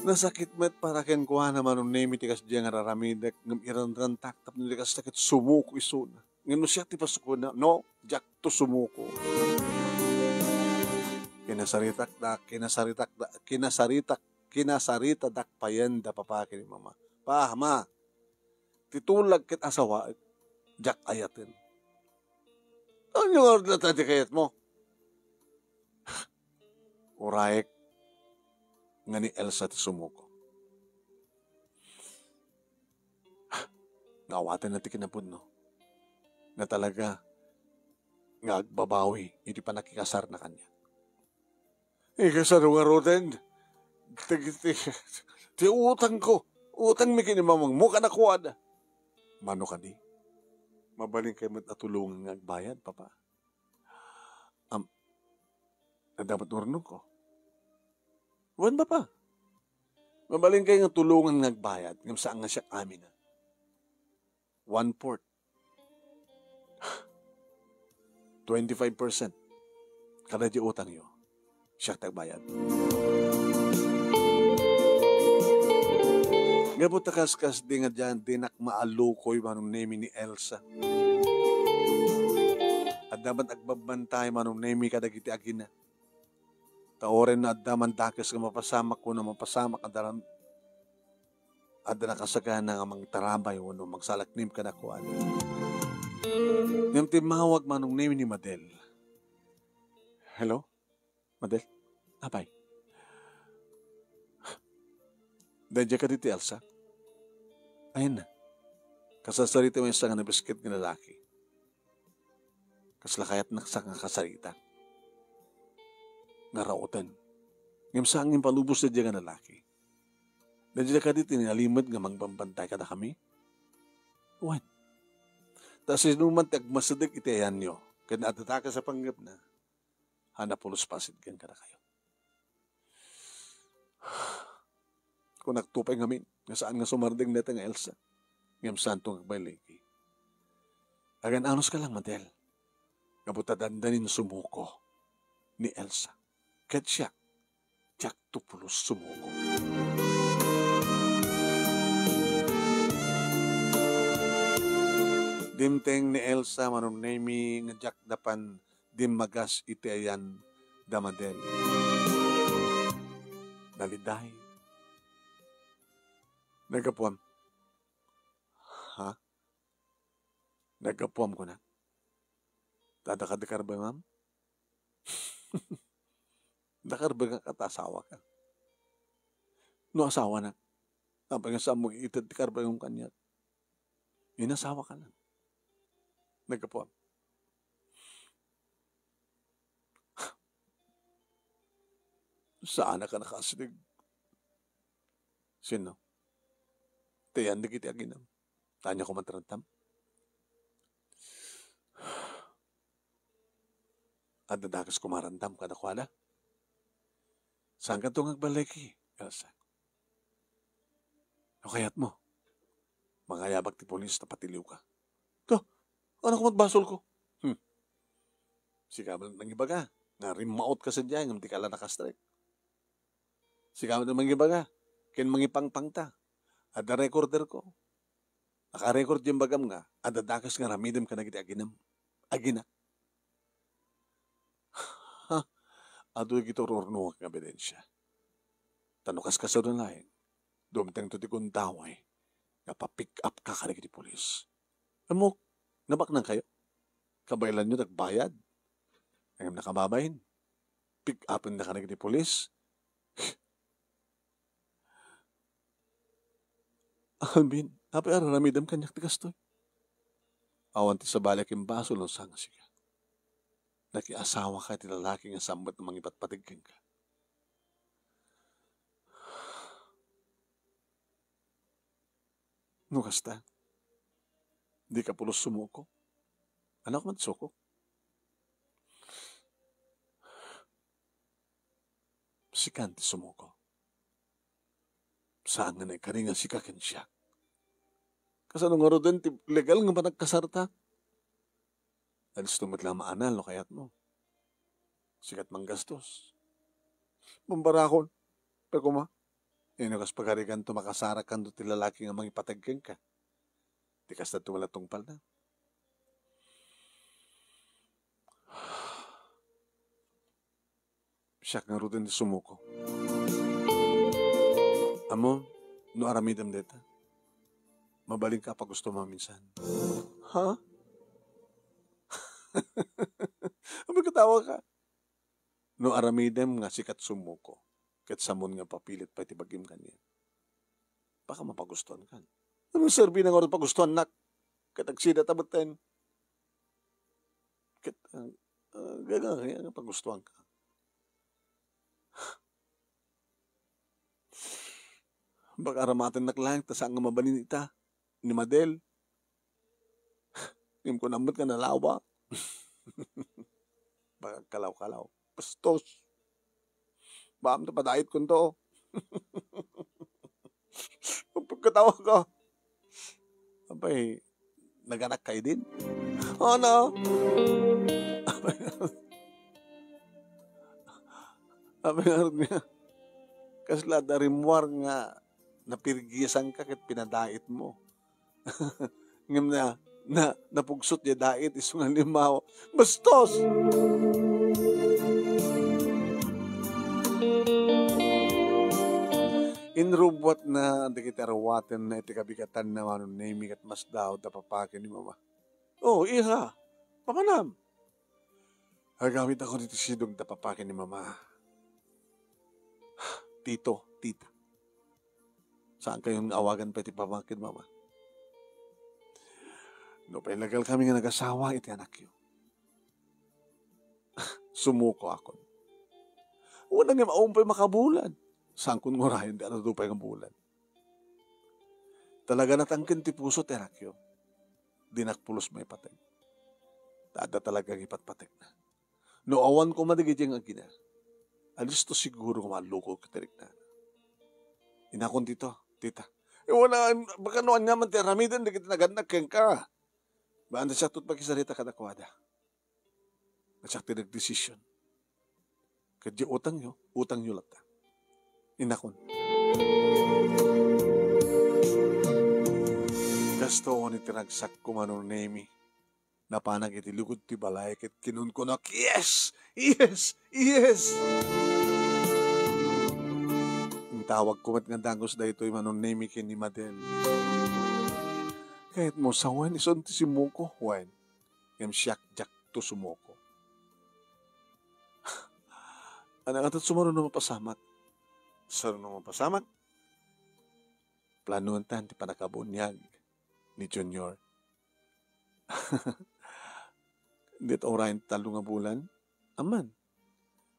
Nasakit met para kenkuana, Manong Nemi, ti kasdiay nga raramidek, ngem iranrantak tapno di kasta ket sumuko isuna. Ngem no siak ti pasukona, no, diak to sumuko. Kinasaritak da, kinasaritak da, kinasaritak, kinasaritadak payen da papa ken ni mama. Pa, ma, ti tulag ket asawaek, diak ayaten. Ania nga arudna ta di kayatmo? Urayek nga ni Elsa ti sumuko. Nga awatenna ti kinapudno. Nga talaga nga agbabawi iti pannakikasarna kaniak. Ikasano ngaruden? Ti, ti, ti utangko. Utangmi ken ni mamangmo kadakuada. Mano kadi? Mabalinkay met a tulongan nga agbayad, papa. Am, adda met urnongko. Wen, papa. Mabalinkay nga tulongan nga agbayad, ngem saan nga siak amin a. One-fourth. Twenty-five percent. Kada di utangyo, siak ti agbayad. Gapu ta kaskas di nga dian, dinak maalukoy, Manong Nemi, ni Elsa. Adda met agbabantay, Manong Nemi, kadagiti agina. Ta uray no adda man dakes nga mapasamak, wenno mapasamak, adda ran-, adda nakasagana nga mangtarabay wenno mangsalaknib kadakuada. Ngem timmawag, Manong Nemi, ni Madel. Hello? Madel? Apay? Daydiay kadi ti Elsa? Ayanna. Kasarsarita maysa nga nabisket nga lalaki. Kasla kayatnak sa nga kasarita. Nga raoten. Ngem saan nga impalubos daydiay nga lalaki? Daydiay kadi ti nalimed nga mangbambantay kadakami? Wen. Ta sinoman ti agmasideg iti ayanyo, ken adda dakes a panggepna, a napulos pasidgen kadakayo. Kunak to pay ngamin nga saan nga sumardeng dayta nga Elsa. Ngem saanto nga agbayligi. Agan-anos ka lang, Madel. Gapu ta dandanin sumuko ni Elsa. Ket siak, diak to pulos sumuko. Dimteng ni Elsa, Manong Nemi, nga diak dapan dimmagas iti ayan da Madel. Naliday. Naggapuam. Ha? Naggapuam, kuna. Tada ka di karbengam? Dakarbengak ta asawaka. No asawanak, apay nga saanmo ited ti karbengam kaniak? Inasawaka lang. Naggapuam. Saanak a nakaaslig. Sino? Ti ayan dagiti aginam. Ania koma ti raddam? Adda dakes koma a randam kadakuada. Saankato nga agballigi, Elsa. No kayatmo, mangayabak ti pulis ta patiliwka. To, ano koma ti basolko? Hmm. Sika met nangibaga nga rimmaotka sadiay ngem dika la nakastrek. Sika met mangibaga ken mangipangpangta. Adda recorderko. Nakarecord ti imbagam nga adda dakes nga aramidem kadagiti aginem, aginak. Ha? Adu dagiti ururnoak nga ebidensia. Ta no kaskasano laeng, dumtengto ti gundaway nga pa-pick up ka kadagiti pulis. Ammok, nabaknangkayo? Kabaelanyo ti agbayad. Ngem nakababain, pick up-endak kadagiti pulis. Alvin, apay ar-aramidem kaniak ti kastoy? Awan ti sabali a kimbasol no saan nga sika. Nakiasawaka iti lalaki nga sammet nga mangipatpateg kenka. No kasta, dika pulos sumuko. Anak man suko. Sikan ti sumuko. Saan nga naikari nga sika ken siak? Kasano ngaruden ti legal nga panagkasarta? Alisto met la maanal no kayatmo. Sikat manggastos. Bumbarakon. Pay koma, ino kas pagariganto makasarakanto ti lalaki nga mangipateg kenka? Ti kastato nga la tungpalna. Siak ngaruden ti sumuko. Ammom, no aramidem dayta, mabalinka a pagusto maminsan. Ha? Apay, katawa ka? No aramidem nga sikat sumuko, ket samon nga papilit pay ti bagim kaniak, baka mapagustuankan. Anong serbi na ngarud pagustuannak? Ket agsida ta metten. Ket, ah, ah, gaga, gaga, pagustuanka. Baka aramatennak laeng ta saan nga mabalin ita ni Madel. Ngem kunam met nga nalawa. Baka kalaw-kalaw. Bastos. Baka ta padaitkonto. Pagkatawa ka. Apay, naganak ka idin? Ano? Apay, apay, ngarud nga. Kasla da rimmuar nga napirgisanka ket pinadaitmo. Ngem na, na, napugsot diay dait isu nga limaw. Bastos! Inrubbuatna dagiti aruatenna iti kabigatanna, Manong Nemi, ket masdaawda papaki ni Mama. Oh, iha, papanam. Agamit ako ditoy sidong ta papaki ni Mama. Tito, tita. Saankayon nga awagan pay ti papaki ni Mama? No pay legal kami nga nagasawa iti anakyo, sumuko akon. Wen, ngem awan pay makabulan. Saankon nga urayen ti adu pay nga bulan. Talaga natangken ti puso ti anakyo. Dinak pulos maipateg. Ta adda talaga nga ipatpategna. No awan koma dagiti nga agina, alisto siguro nga mallukok ti riknana. Inakon, Tito, tita. Eh, wala, baka no aniaman ti aramiden dagiti nagannak kenka. Baan ta siak ti pakisarita kadakuada. Nga siak ti nagdesisyon. Ket diay utangyo, utangyo latta. Inakon. Kastoy ni ti ragsakko, Manong Nemi. Napanak iti lugod ti balay ket kinunkunak, "Yes! Yes! Yes!" Intawagko met nga dagus daytoy, Manong Nemi, ken ni Madel. Kayatmo sawen isun ti sumuko, wen? Ngem siak, diakto sumuko. Ania ngata ti sumaruno mapasamak? Saruno mapasamak? Planoentan ti pannakabuniag ni Junior. Dita urayen ti tallo nga bulan? Amman.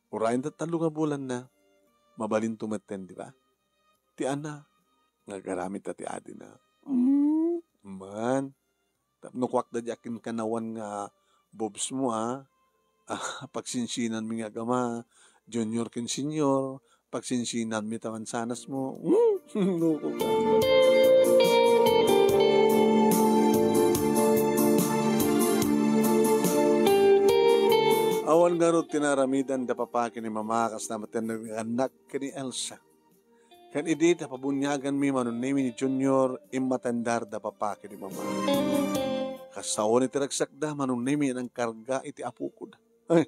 Urayen ti tallo nga bulanna, mabalinto metten, di ba? Ti ana, nga agaramidta ti adina. Mm, man. Tapno kuakda diay akinkanawan nga boobs mo, a. Ah, pagsinsinanmi nga agama, Junior ken Senior, pagsinsinanmi ta mansanasmo. Loko ka. Awan ngarud ti naaramidan da papa ken ni mama, kasta met ti nagnagannak ken ni Elsa. Ken idi ta pabuniaganmi, Manong Nemi, ni Junior, immatendar da papa ken ni mama. Kas sao ni ti ragsakda, Manong Nemi, nangkarga iti apoko da. Ay,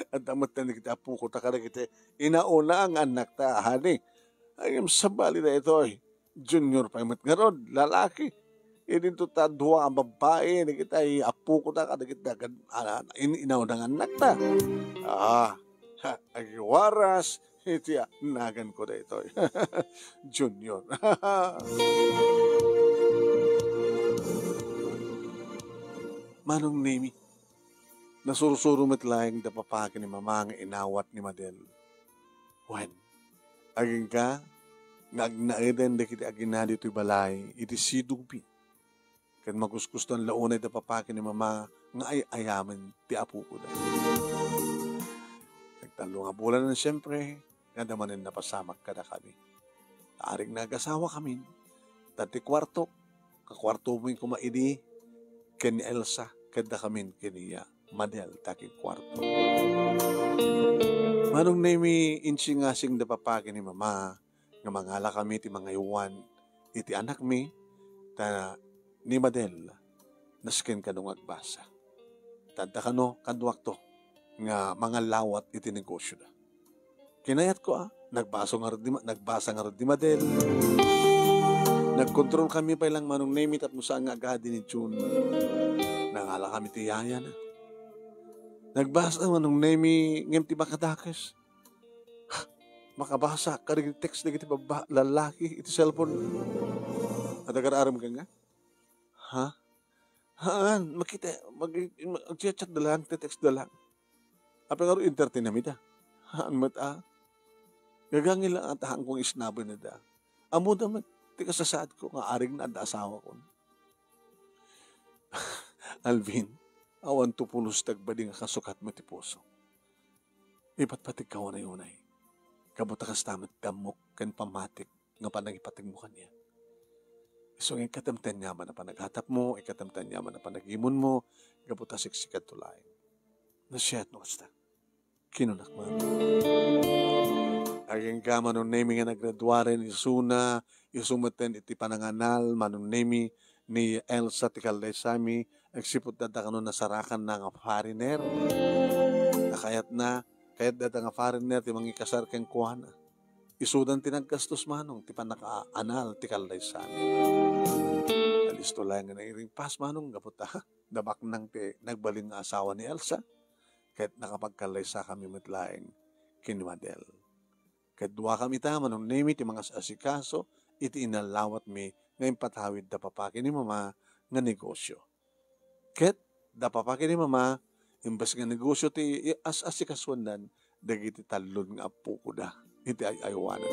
adda met dagiti apoko ta kadagiti inauna nga annakta, honey. Ay, sabali daytoy. Junior pay met ngarud, lalaki. Idinto ta dua a babbai, dagiti apoko da, kadagiti dagad-, ah, in-, inauna nga annakta. Ah, ha, agiwaras, iti naganko daytoy. Junior. Manong Nemi, nasursuro met laeng da papa ken ni mama nga inawat ni Madel. Wen, agingga nga agnaeden dagiti agina ditoy balay iti sidongmi. Ket magugustuan la unay da papa ken ni mama nga ay-ayamen ti apokoda. Nagtallo nga bulan, siempre, nga adda manen napasamak kadakami. Arig nagasawa kamin, ta ti kuartok, kakuartomi koma idi ken ni Elsa, ket dakamin ken ni Madel ta kikuarto. Manong Nemi, insingasing da papa ken ni mama nga mangalakami ti mangaywan iti anakmi, ta ni Madel, nasken kano nga agbasa. Ta adda kano kaduakto nga mangallawat iti negosioda. Kinayatko a, nagbasa ngarud ni Ma-, nagbasa ngarud ni Madel. Nagkontrol kami pay lang, Manong Nemi, tapno saan nga agadi ni June. Nangala kami ti yayana. Nagbasa, Manong Nemi, ngem ti makadakes. Makabasa kadagiti text dagiti babba-, lallaki iti cellphone. Adda agar-arem kaniak? Ha? Haan, makita, mag-, mag-chat-chat da lang, te-text da lang. Apay ngarud, entertain-mi da? Haan met a. Gagangil lang a ta haan kong isnaben da. Ammoda met ti kasasaadko nga arig na adda asawakon. Alvin, awan to pulos ti agbadi nga kasukatmo iti puso. Ipatpategka unay-unay. Gapu ta kasta met ti ammok ken pammatik nga panangipategmo kaniak. Isu nga ikkatemten yaman a panaghatapmo, ikkatemten yaman a panagimonmo, gapu ta siksikadto laeng. Nasiat no kasta. Kinunak man. Agingga, Manong Nemi, nga naggraduaren isuna, isu metten iti pananganal, Manong Nemi, ni Elsa ti kaldaysami, agsipud adda kano nasarakanna nga foreigner. Nakayatna, kayat dayta nga foreigner ti mangikasar kenkuana. Isudan ti naggastos, Manong, ti pannakaanal ti kaldaysami. Alisto laeng nga nairingpas, Manong, gapu ta nabaknang ti nagbalin nga asawa ni Elsa, ket nakapagkallaysakami met laeng ken ni Madel. Ket duakami ita, Manong Nemi, ti mangas-asikaso iti inallawatmi nga impatawid da papa ken ni mama nga negosio. Ket da papa ken ni mama, imbes nga negosio ti i-, as-asikasuendan dagiti tallon nga appokoda iti ay-aywanan.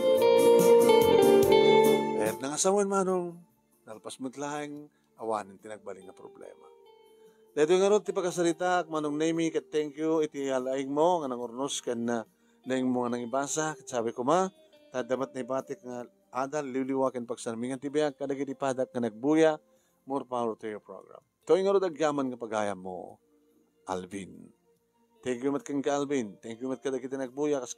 Ket nangasawen, Manong, nalpas met laeng, awanen ti nagbalin nga problema. Daytoy ngarud ti pakasaritaak, Manong Nemi, ket thank you iti alaingmo nga nangurnos ken, ah, naingmo nga nangibasa. Ket sabi koma, ta adda met naibatik nga adal, liwliwa ken pagsarmingan ti biag kadagiti padak nga nagbuya. More power to your program. Toy ngarud agyaman nga pagayammo, Alvin. Thank you met kenka, Alvin. Thank you met kadagiti nagbuya, kas